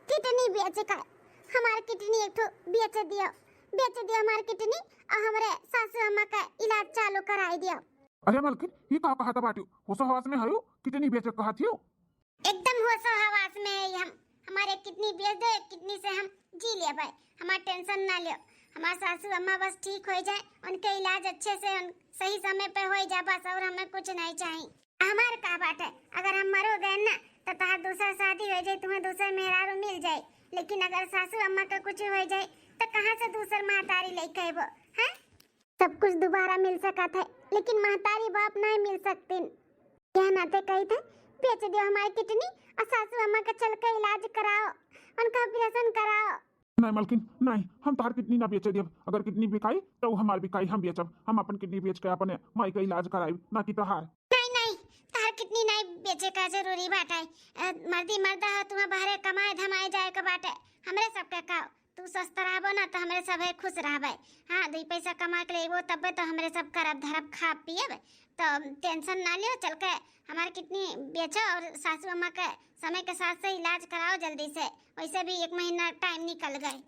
किडनी बेचे का, हमार किडनी एक ठो बेचे दियो, बेचे दियो हमार किडनी, और हमरे सासू अम्मा का इलाज चालू कराई दियो। अरे मलकिन, ये का कहत बाटियो? होशो हवास में हयो, किडनी बेचे कहत हियो? एकदम होशो हवास में है हम। हमारे किडनी बेच दे, किडनी से हम जी लेबै, हमार टेंशन ना लियो। हमार सासू अम्मा बस ठीक हो जाए, उनके इलाज अच्छे से, उन सही समय पे हो जाए बस, और हमें कुछ नहीं चाहिए। हमार का बात है, अगर हम मरो गए ना, तो तहार दूसर शादी हो जाए, तुम्हें दूसर मेहरारू मिल जाए, लेकिन अगर सासू अम्मा का कुछ हो जाए, तो कहाँ से दूसर महतारी लेके अइबो? हैं? सब कुछ दोबारा मिल सकत है, लेकिन महतारी बाप नहीं मिल सकतिन। यह नाते कही थे, बेच दियो हमारी किडनी और सासू अम्मा का चल के इलाज कराओ, उनका ऑपरेशन कराओ। नहीं मलकिन, नहीं, हम तोहार किडनी ना बेचे देब। अगर किडनी बिकाई तो हमार बिकाई, हम बेचब। हम अपन किडनी बेच के अपने माई का इलाज कराई, ना कि तोहार। नहीं, नहीं, तोहार किडनी नहीं बेचे का जरूरी बाटे। अ, मर्दी मर्दा है, तुम्हें बाहरे कमाए धमाए जाए के बाटे। हमरे सबके का, तू स्वस्थ रहबो ना तो हमरे सब है खुश रहबे। हाँ, दुई पैसा कमा के लेबो तब्बे तो हमरे सब करब धरब, खाब पियब। तो टेंशन ना लियो, चल के हमार किडनी बेचो और सासू अम्मा के समय के साथ से इलाज कराओ जल्दी से। वैसे भी एक महीना टाइम निकल गए।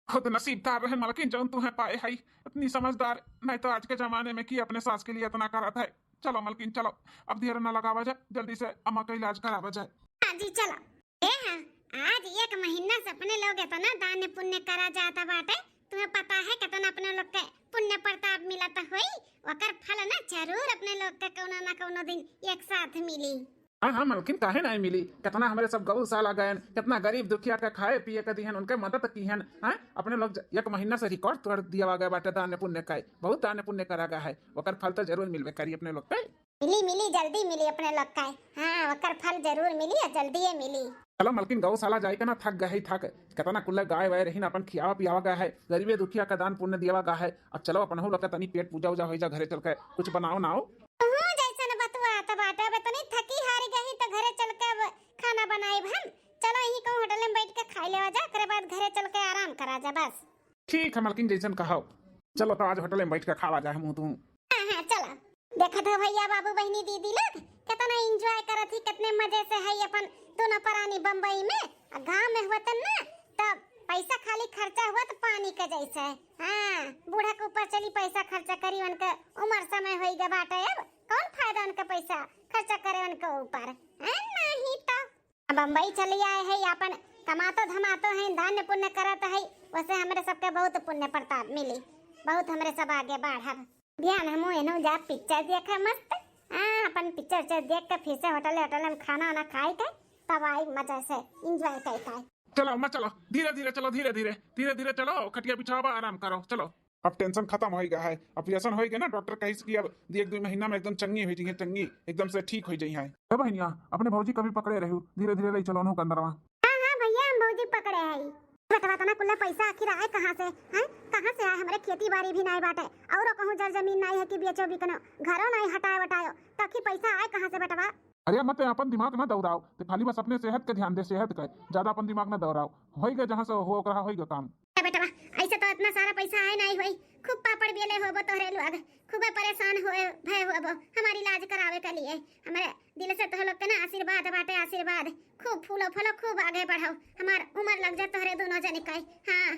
खुद नसीबदार रहे मलकिन, जौन तुम्हें पाए हई, इतनी समझदार। नहीं तो आज के जमाने में की अपने सास के लिए इतना करत है। चलो मलकिन, चलो, अब देर ना लगावा जाए, जल्दी से अम्मा का इलाज करावा जाए। हाँ जी, चलो। ए हाँ, आज एक महीना से अपने लोग इतना दान पुण्य करा जाता बाटे। तुम्हें पता है कितना अपने लोग के पुण्य प्रताप मिलत होई? ओकर फल ना जरूर अपने लोग के कौनो ना कौनो दिन एक साथ मिली। हाँ, हाँ, मलकिन, काहे नाहीं मिली? कितना हमरे सब गौशाला गयन, कितना गरीब दुखिया के खाए पिए के दिहन, उनके मदद किहन, हाँ? अपने लोग ज-, एक महीना से रिकॉर्ड तोड़ दिया गया बाटे दान पुण्य का, बहुत दान पुण्य करा गया है, ओकर फल तो जरूर मिलबे करी अपने लोग के। मिली, मिली, जल्दी मिली अपने लोग का, हाँ, ओकर फल जरूर मिली और जल्दी ही मिली। चलो मलकिन, गौशाला जाए के ना थक गए, थक, कितना कुल्ला गाय वाय रही ना, अपन खियावा पियावा गया है, गरीबे दुखिया का दान पुण्य दियावा गया है। अब चलो अपनहु लोग के तनी पेट पूजा उजा हो जा, घरे चल के कुछ बनाओ नाओ। तू जैसन बतुआत बाटे, अब इतनी थकी हारी गई तो घरे चल के अब खाना बनाइब हम। चलो यहीं कहूँ होटल में बैठ के खाई लेवा जा, ओकरे बाद घरे चल के आराम करा जा बस। ठीक है मलकिन, जैसन कहो। चलो तो आज होटल में बैठ के खावा जाए हम तू। हाँ, हाँ, चलो। देखत हो भैया, बाबू, बहिनी, दीदी लोग कितना एंजॉय करत ही, कितने मजे से है अपन दोनों परानी बम्बई में। आ गाँव में होतन ना तो पैसा खाली खर्चा हुआ तो पानी के जैसे। हाँ, बूढ़ा के ऊपर चली पैसा खर्चा करी, उनके उम्र समय होई गए बाटे, अब कौन फायदा उनके पैसा खर्चा करे उनके ऊपर, हैं? नहीं तो बम्बई चली आए है, अपन कमातो धमातो है, दान पुण्य करत है, वैसे हमरे सबके बहुत पुण्य प्रताप मिली, बहुत हमरे सब आगे बढ़ब। बिहान हमहू एनहू जा पिक्चर देखे मस्त। हाँ, अपन पिक्चर उक्चर देख के फिर से होटल होटल में खाना वाना खाए के तब आई मजा से एंजॉय करके आई। चलो अम्मा, चलो, धीरे धीरे चलो, धीरे धीरे, धीरे धीरे चलो, खटिया बिछावा, आराम करो, चलो। अब टेंशन खत्म हो गया है। ऑपरेशन हो गया ना, डॉक्टर कहिस कि अब एक दो महीना में एकदम चंगी हो जाइए, चंगी, एकदम से ठीक हो जाइए। ए बहनिया, अपने भौजी कभी पकड़े रहू, धीरे धीरे ले चलो उनहू के अंदरवा। हाँ, हाँ भैया, हम भौजी पकड़े है। बेटवा, तना कुल्ला पैसा आखिर आए कहाँ से, हैं? कहाँ से आए? हमरे खेती बाड़ी भी नाई बाटे, और कहूँ जर जमीन नाई है कि बेचो बिकनो, घरो नाई हटाए वटायो, तो आखिर पैसा आए कहाँ से बेटवा? अरे अम्मा, ते अपन दिमाग ना दौड़ाओ, ते खाली बस अपने सेहत के ध्यान दे, सेहत के, ज्यादा अपन दिमाग ना दौड़ाओ। होई गए जहाँ से हो, ओकरा होई गए काम। ए बेटवा, ऐसे तो इतना सारा पैसा आए नाई होई, खूब पापड़ बेले होबो तोहरे लोग, खूबे परेशान होए भय होबो हमारी इलाज करावे के लिए। हमरे दिल से तोह लोग के ना आशीर्वाद बाटे, आशीर्वाद। खूब फूलो फलो, खूब आगे बढ़ो, हमार उम्र लग जाए तोहरे दोनों जने के। हाँ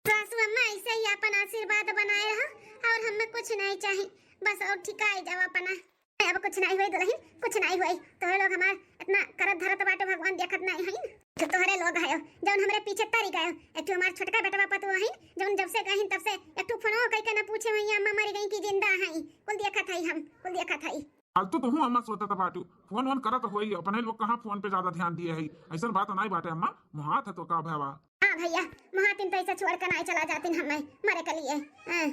सासू अम्मा, ऐसे ही अपन आशीर्वाद बनाए रहो और हमें कुछ नहीं चाहिए, बस और ठिकाई जाओ अपना। अब कुछ नहीं होई दुल्हन, कुछ नहीं होई। तोहरे लोग हमार इतना करत धरत बाटे, भगवान देखत नहीं हईन। तो तोहरे लोग हयो, जौन हमरे पीछे तरी गयो। एक ठो हमार छोटका बेटवा पतुआ हईन, जौन जब से गईन तब से एक ठो फोनो कई के ना पूछे हई, अम्मा मरी गई कि जिंदा हई। कुल देखत हई हम, कुल देखत हई। फालतू तुहू अम्मा सोचत बाटू, फोन वोन करत होई, अपने लोग कहाँ फोन पे ज्यादा ध्यान दिए हई, ऐसन बात नहीं बाटे अम्मा, मुहात है तो का भवा। हाँ भैया, मुहातिन तो ऐसे छोड़ के नहीं चला जातिन हमें मरे के लिए। हाँ।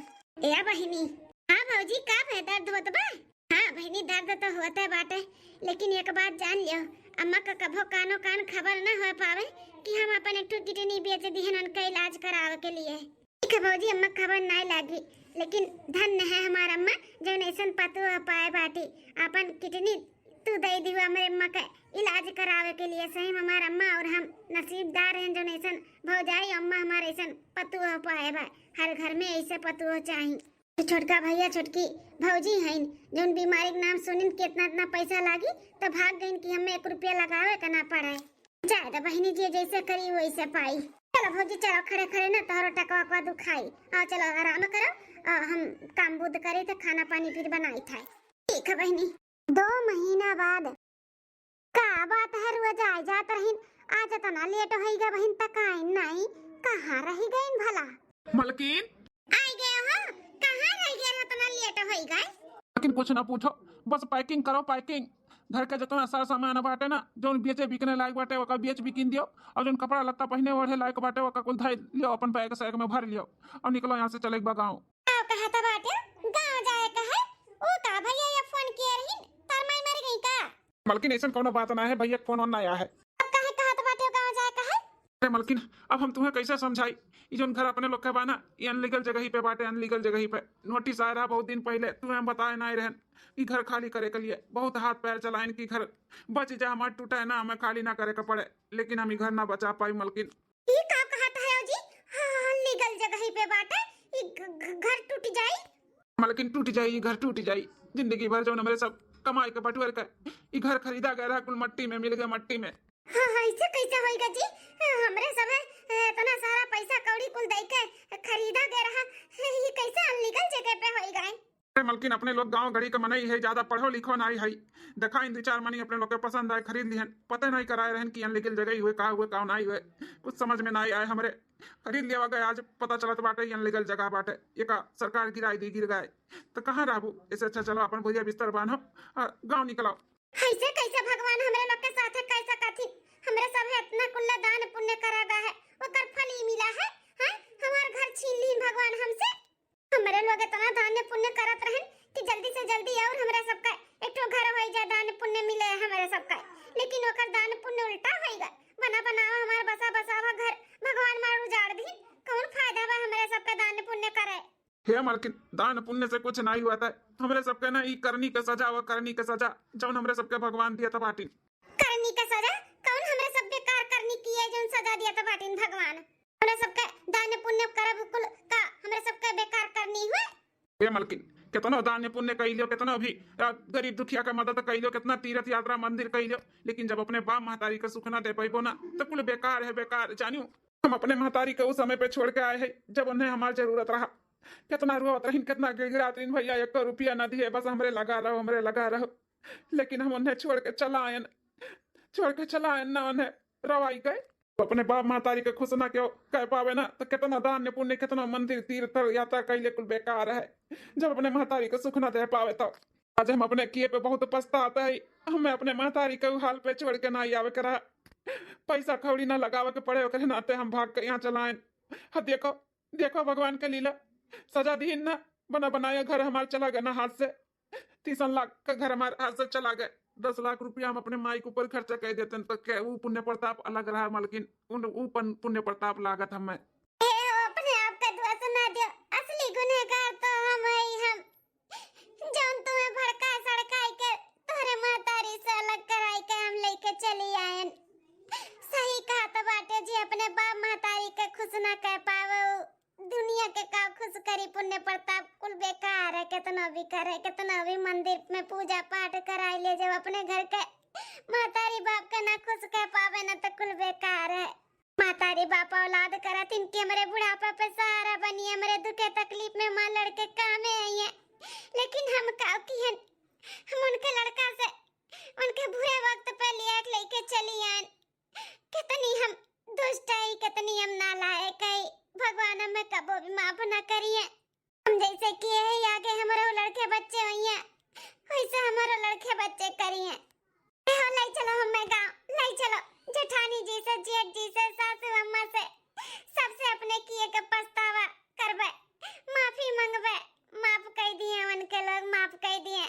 ए बहिनी। हाँ भौजी, का भय, दर्द होत बा? हाँ बहिनी, दर्द तो होते बाटे, लेकिन एक बात जान लियो, अम्मा का कभो कानो कान खबर न हो पावे कि हम अपन एक ठो किडनी बेच दिहन उनका इलाज करावे के लिए। ठीक है भौजी, अम्मा खबर नाय लागी, लेकिन धन्य है हमार अम्मा जौन ऐसन पतोह पाए बाटी। अपन किडनी तू दे दिहु हमरे अम्मा के, इलाज करावे के लिए। सही में हमार अम्मा और हम नसीबदार हैं, जौन ऐसन भौजाई, अम्मा हमार ऐसन पतोह पाए बा। हर घर में ऐसे पतोह चाही। तो छोटका भैया, छोटकी भौजी हईन, जौन बीमारी के नाम सुनिन कि इतना इतना पैसा लागी, तो भाग गईन कि हमें एक रुपया लगावे का ना पड़े। जाए तो बहिनी जी जैसे करी वैसे पाई। चलो भौजी, चलो, खड़े खड़े ना तोहरो टकवा उकवा दुखाई। आओ चलो, आराम करो, आ, हम काम बुध करे थे, खाना पानी फिर बनाई था। ठीक है बहिनी। दो महीना बाद। का बात है, रोज आए जात रहिन, आज इतना लेट होई गए बहिन, तक आइन नहीं, कहाँ रही गईन भला? मलकिन। आई गए हो, कहाँ रह गए हो, इतना लेट होई गए? लेकिन कुछ ना पूछो, बस packing करो, packing। घर के जितना सार सामान बाटे ना, जौन बेचे बिकने लायक बाटे, ओका बेच बिकिन दियो, और जौन कपड़ा लत्ता पहने ओढ़े लायक बाटे, ओका कुल धर लियो, अपन बैग सैग में भर लियो, और निकलो यहाँ से, चले बा गाँव। का कहत बाटे, गाँव जाए का है? ओ का भैया, ये फोन किए रही, तार माई मर गई का? मलकिन, ऐसन कौनो बात ना है, भैया के फोन ओन ना आया है। अब काहे कहत बाटे गाँव जाए का है? अरे मलकिन, अब हम तुम्हें कैसे समझाई? ई जौन घर अपने लोग के बा ना, ई अनलीगल जगह ही पे बाटे, अनलीगल जगह ही पे। नोटिस आए रहा बहुत दिन पहले, तुम्हें हम बताए ना रहन कि घर खाली करे के लिए। बहुत हाथ पैर चलाइन कि घर बच जा हमार, टूटे ना, हमें खाली ना करे के पड़े, लेकिन हम ई घर ना बचा पाई मलकिन। ई का कहत है जी? हाँ, अनलीगल जगह ही पे बाटे, ई घ-, घ-, घर टूट जाई? मलकिन, टूट जाई, ई घर टूट जाई। जिंदगी भर जौन हमरे सब कमाई के बटुअर के ई घर खरीदा गए रहा, कुल मट्टी में मिल गए, मट्टी में। हाँ, हाँ, ऐसे कैसे होइगा जी? हमरे सब है, इतना सारा पैसा कौड़ी कुल दे के खरीदा गए रहा, ये कैसे अनलीगल जगह पे होइगा? अरे मलकिन, अपने लोग गाँव गड़ी के मनई है, ज्यादा पढ़ो लिखो नाई है। देखा इन दो चार मनी अपने लोग के पसंद आए, खरीद लिहन। पता नहीं कराए रहन कि अनलीगल जगह ही हुए, का हुए, का नाई हुए, कुछ समझ में नाई आए हमरे। खरीद लिया गए, आज पता चलत बाटे ये अनलीगल जगह बाटे, ये का सरकार गिराई दी, गिर गए। तो कहाँ रहबू? ऐसे अच्छा चलो अपन बोरिया बिस्तर बांधो और गाँव निकलो। ऐसे कैसे भगवान हमरे लोग के साथे कैसे कथी? हमरे सब है इतना कुल्ला दान पुण्य करा गा है, ओकर फल ही मिला है, हैं? हमार घर छीन लीन भगवान हमसे। हमरे लोग इतना दान पुण्य करत रहन कि जल्दी से जल्दी और हमरे सबका एक ठो घर होई जा, दान पुण्य मिले हमरे सबका, लेकिन ओकर दान पुण्य उल्टा होई गा। बना बनावा हमार बसा बसावा घर भगवान मार उजाड़ दी, कौन फायदा बा हमरे सबका दान पुण्य करे? हे मलकिन, दान पुण्य से कुछ नाई हुआ था। हमरे सबके ना ई करनी के सजा, वो करनी के सजा, जौन हमरे सबके भगवान दिया था बाटिन। करनी के सजा? कौन हमरे सब बेकार करनी की है, जौन सजा दिया था बाटिन भगवान? हमरे सबके दान पुण्य करब कुल का हमरे सबके बेकार करनी हुए? हे मलकिन, कितनो दान पुण्य कइलियो, कितनो भी, अ, गरीब दुखिया के मदद कइलियो, कितना तीर्थ यात्रा मंदिर कइलियो, लेकिन जब अपने बाप महतारी के सुख ना दे पइबो ना, तो कुल बेकार है, बेकार। जानियो, हम अपने महतारी के उस समय पे छोड़ के आए हैं, जब उन्हें हमार जरूरत रहा। कितना रोवत रहिन, कितना गिड़गिड़ात रहिन, "भैया, एको रुपया ना दिए, बस हमरे लगा रहो, हमरे लगा रहो।" लेकिन हम उन्हें छोड़ के चला आयन, छोड़ के चला आयन ना उन्हें रवाई गए। अपने बाप महतारी के खुश ना क्यों कह पावे ना, तो कितना दान पुण्य, कितना मंदिर तीर्थ यात्रा कइले कुल बेकार है, जब अपने महतारी के सुख ना दे पावे तो। आज हम अपने किए पे बहुत पछतात है। हमें अपने महतारी के हाल पे छोड़ के ना आवे के रहा, पैसा कौड़ी ना लगावे के पड़े, ओकरे नाते हम भाग के यहाँ चलाएन। हाँ, देखो, देखो भगवान के लीला, सजा दीन ना, बना बनाया घर हमार चला गया ना हाथ से। तीसन लाख का घर हमार हाथ से चला गए। दस लाख रुपया हम अपने माई के ऊपर खर्चा कर देते हैं, तो क्या वो पुण्य प्रताप अलग रहा मलकिन, उन, वो पन-, पुण्य प्रताप लागत हमें। ए, अपने आप का दोष ना दियो, असली गुनहगार तो हम है, हम जौन तुम्हें भड़का सड़काई के तोहरे महतारी से अलग कराई के हम लेके चली आयन। सही कहा तो बाटे जी, अपने बाप महतारी के खुश ना कर पावे, उ दुनिया के का खुश करी? पुण्य प्रताप कुल बेकार है, कितना भी करे, कितना भी मंदिर में पूजा पाठ कराई ले, जब अपने घर के महतारी बाप के ना खुश कर पावे ना, तो कुल बेकार है। महतारी बाप औलाद करत इनके हमरे बुढ़ापा पे सहारा बनी, हमरे दुखे तकलीफ में माँ लड़के कामे आई है, लेकिन हम का किहन? हम उनके लड़का से उनके बुरे वक्त पे लिया के लेके चली आन। कितनी हम दुष्ट है, कितनी हम नालायक है, भगवान हमें कबो भी माफ ना करिए। हम जैसे किए हैं आगे हमरो लड़के बच्चे होइए, वैसे हमरो लड़के बच्चे करिए। ए हो, लाई चलो हमें गाँव, लाई चलो। जेठानी जी से, जेठ जी से, सासू अम्मा से, सबसे अपने किए के पछतावा करबे, माफी मांगबे, माफ कर दिए उनके लोग, माफ कर दिए।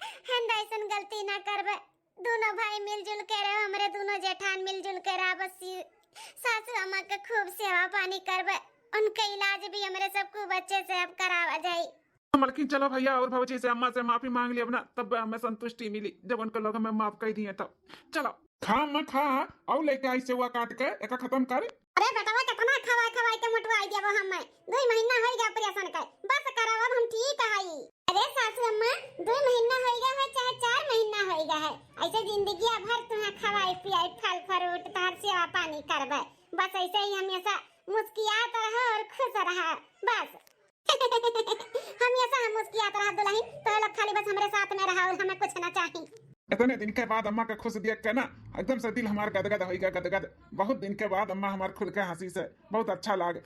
हेंदा ऐसन गलती ना करबे। दोनों भाई मिलजुल के रहो, हमरे दोनों जेठान मिलजुल के रहा। बस ये सासू अम्मा के खूब सेवा पानी करबे, उनके इलाज भी हमरे सब खूब अच्छे से अब करावा जाई। मलकिन, चलो भैया और भौजी से, अम्मा से माफी मांग ली अपना, तब हमें संतुष्टि मिली, जब उनके लोग हमें माफ कर दिए तब। चलो। खा अम्मा, खा, अउ लेके आई सेवा काट के, एका खतम कर। अरे बेटवा, केतना खवाई खवाई के मोटवाई देबो हम्मे। दुइ महीना होइ गया operation के, बस करब, अब हम ठीक हई। अरे सासू अम्मा, दुइ महीना होइ गया है चाहे चार महीना होइ गया है, ऐसे जिंदगिया भर तुम्हें खवाई पियाई, फल फ्रूट, तोहर सेवा पानी करबे। बस ऐसे ही हमेशा मुस्कियात रहो और खुश रहो, बस। हमेशा हम मुस्कियात रहा दुलहिन, तो लोग खाली बस हमरे साथ में रहा और हमें कुछ ना चाही। इतने दिन के बाद अम्मा के खुश देख के ना एकदम से दिल हमार गदगद होइगा, गदगद। बहुत दिन के बाद अम्मा हमार खुल के हंसी से, बहुत अच्छा लाग।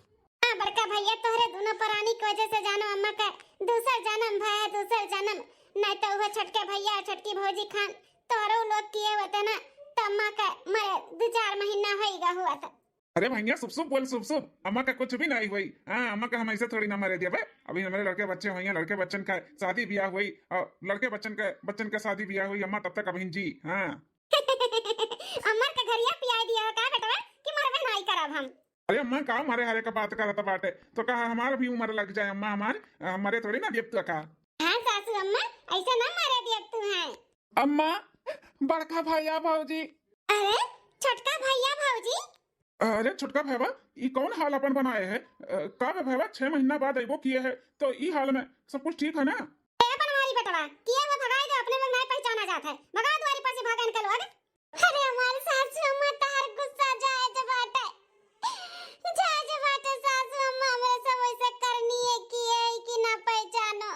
हाँ बड़का भैया, तोहरे दुनो परानी के वजह से जानो अम्मा के दूसर जन्म भय, दूसर जन्म। नहीं तो वो छोटके भैया, छोटकी भौजी खान तोहरो लोग किए होते ना, तो अम्मा के मरे दो चार महीना होइगा हुआ था। अरे भैया, शुभ शुभ बोल, शुभ शुभ। अम्मा का कुछ भी नहीं हुई। हाँ, अम्मा का हम ऐसे थोड़ी ना मरे दिया बे। अभी हमारे लड़के बच्चे हुई हैं, लड़के बच्चन का शादी ब्याह हुई, और लड़के बच्चन का, बच्चन का शादी ब्याह हुई, अम्मा तब तक अभी जी। हाँ। अम्मा का घरिया पियाई दिया हो का बेटवा कि मरबे नहीं करब हम? अरे अम्मा, का मरे हरे का बात करत बाटे? तो कहा हमार भी उम्र लग जाए अम्मा, हमार, अ, मरे थोड़ी ना देब तो का। हाँ सासू अम्मा, ऐसा ना मरे देब तू है। अम्मा, बड़का भैया भौजी। अरे छोटका भैया भौजी। अरे छोटका भैया, ई कौन हाल अपन बनाए है? अ, का बे भैया, छह महीना बाद अइबो किए है, तो ई हाल में सब कुछ ठीक है ना? ए बनवारी बेटवा, किए वो भगाई दे, अपने लोग नहीं पहचाना जात है, भगा द्वारी पर से भागन के लोग। अरे हमार सासू अम्मा, तहार गुस्सा जायज बाटे, जायज बाटे सासू अम्मा, हमरे सब वैसे करनी है किए है कि ना पहचानो।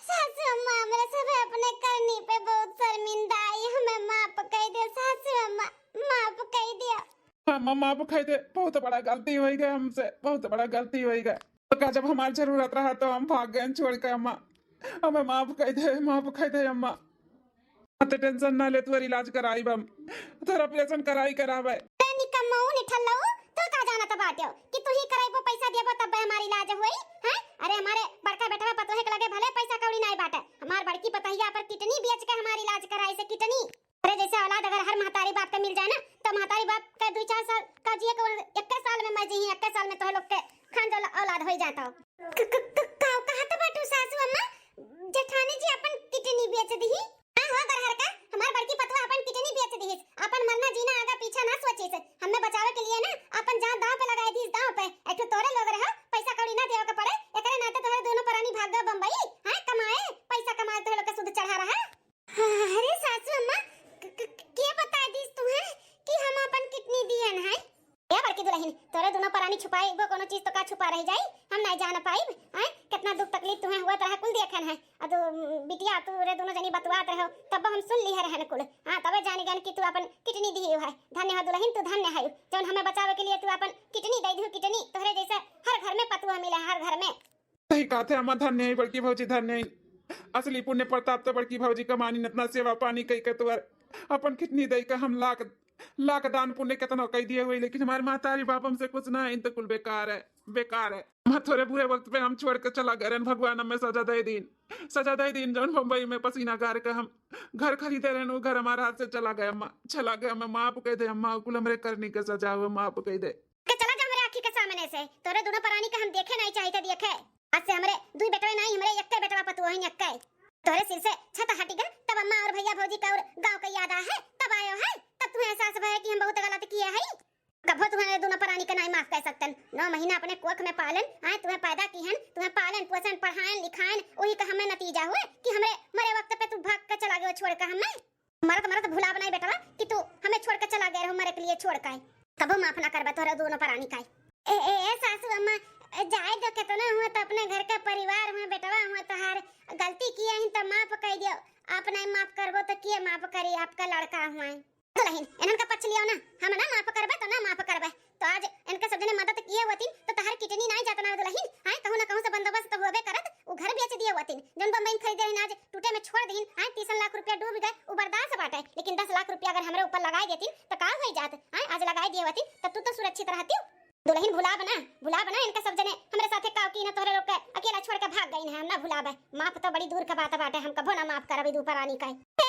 सासू अम्मा, हमरे सब अपने करनी पे बहुत शर्मिंदा आई, हमें माफ कर दे सासू अम्मा, माफ कर दिया। अम्मा, माफ कर दे, बहुत बड़ा गलती हो गया हमसे, बहुत बड़ा गलती हो गया। तो का जब हमार जरूरत रहा तो हम भाग गए छोड़ के अम्मा, हमें माफ कर दे, माफ कर दे अम्मा। मत टेंशन ना ले, तोहर इलाज कराइब हम, तोहर ऑपरेशन कराई करावे। ते निकम्मऊ निठल्लऊ, तू का जानत बाट्यो कि तू ही कराइबो, पैसा देबो तब हमार इलाज होई, हैं? अरे हमारे बड़का बेटवा पतोहे के लगे भले पैसा कौड़ी नाई बाटे, हमार बड़की पतोहिया पर किडनी बेच के हमार इलाज कराई से, किडनी। अरे जैसे औलाद अगर हर महतारी बाप के मिल जाए ना, तो महतारी बाप के दुई चार साल का जिए के, इक्कीस साल में मर जइहीं, इक्कीस साल में तोहे लोग के खान जो औलाद होई जाता हो। क-, क-, क-, का कहत बाटू सासू अम्मा? जेठानी जी अपन किडनी बेच दिही? हाँ हो गरहर का, हमार बड़की पतवा अपन किडनी बेच दिहिस, अपन मरना जीना आगा पीछा ना सोचिस, हमें बचावे के लिए ना अपन जान दांव पे लगाई दिहिस, दांव पे। एक ठो तोरे लोग रहो, पैसा कौड़ी ना देवे के पड़े, एकरे नाते तोहरे दोनों परानी भाग गए बम्बई, हैं, कमाए, पैसा कमाए तोहरे लोग के सुध चढ़ा रहा। अरे सासू अम्मा, क-, क-, के बताई दिस तुहे कि हम अपन किडनी दियन है? ए बड़की दुलहिन, तोरे दुनो परानी छुपाई, एगो कोनो चीज तो का छुपा रह जाई, हम नहीं जान पाइब। हैं, कितना दुख तकलीफ तुहे हुआ तरह कुल देखन है। आ तू, बिटिया, तू रे दुनो जनी बतुआत रहो, तब हम सुन लिहे रहन कुल। हाँ, तबे जानी गन कि तू अपन किडनी दिही है। धन्य हो दुलहिन, तू धन्य है, जौन हमें बचावे के लिए तू अपन किडनी दे दिहू, किडनी। तोहरे जैसे हर घर में पतुआ मिले, हर घर में। सही कहत है अम्मा, धन्य है बड़की भौजी, धन्य है। असली पुण्य प्रताप तो बड़की भौजी कमानी, इतना सेवा पानी कई के तोर अपन किडनी दई के हम लाख, लाख दान पुण्य कितना कई दिए हुई, लेकिन हमारे महतारी बाप हमसे कुछ ना है, इन तो कुल बेकार है, बेकार है। अम्मा, थोरे बुरे वक्त पे हम छोड़ के चला गए रहन, भगवान हमें सजा दे दीन, सजा दे दीन, जौन बम्बई में पसीना गार के हम घर खरीदे रहन, वो घर हमारे हाथ से चला गया अम्मा, चला गया। हमें माफ कह दे अम्मा, कुल हमरे करनी के सजा हुआ, माफ कह दे। के चला जा हमरे आँखी के सामने से, तोरे दुनो परानी के हम देखे नहीं चाहित देखे। आज से हमरे दुई बेटवे नहीं, हमरे एक्के बेटवा पतोहिन एक्के। तोरे सिर से छत हटिगा, तब अम्मा और भैया भौजी का और गाँव का याद आ है, तब आयो है, तब तुम्हें एहसास भय कि हम बहुत गलत किए है। कभो तुम्हें दुनो परानी के नहीं माफ कर सकतन। नौ महीना अपने कोख में पालन, आए तुम्हें पैदा किहन, तुम्हें पालन पोषण, पढ़ाएन लिखाएन, वही का हमें नतीजा हुए कि हमरे मरे वक्त पे तू भाग के चला गयो छोड़ के हमें। मरत मरत भुलाब नहीं बेटवा कि तू हमें छोड़ के चला गए रहो, मरे के लिए छोड़ के। कबो माफ ना करबा तोहरा दोनों परानी का। ए, ए, ए, सासू अम्मा, ए, जाए दो, कितना हुआ तो अपने घर का परिवार हुआ, बेटवा हुआ तोहार, गलती किए हैं तो माफ कर दियो। आप नहीं माफ करबो तो किए माफ करी, आपका लड़का हुआ है। दुलहिन, इनन का पक्ष लियो ना, हम ना माफ करबे तो ना माफ करबे। तो आज इनके सब जने मदद किए होतिन तो तहार किडनी नाई जात ना दुलहिन, हाँ, कहूँ ना कहूँ से बंदोबस्त तो होबे करत। उ घर बेच दिए होतिन, जौन बम्बई में खरीदे रहिन, आज टूटे में छोड़ दीन, हाँ, तीसन लाख रुपया डूब गए, उ बर्दाश्त बाटे, लेकिन दस लाख रुपया अगर हमरे ऊपर लगाए देतिन तो का होई जात, हाँ, आज लगाए दिए होतिन तो तू तो सुरक्षित रहतियो। दुलहिन भुलाब ना, भुलाब ना, इनका सब जने हमरे साथे काव की ना तोहरे लोग के अकेला छोड़ के भाग गई ना, हम ना भुलाबे। माफ तो बड़ी दूर का बात बाटे, हम कभो ना माफ करब ई दू परानी का। हे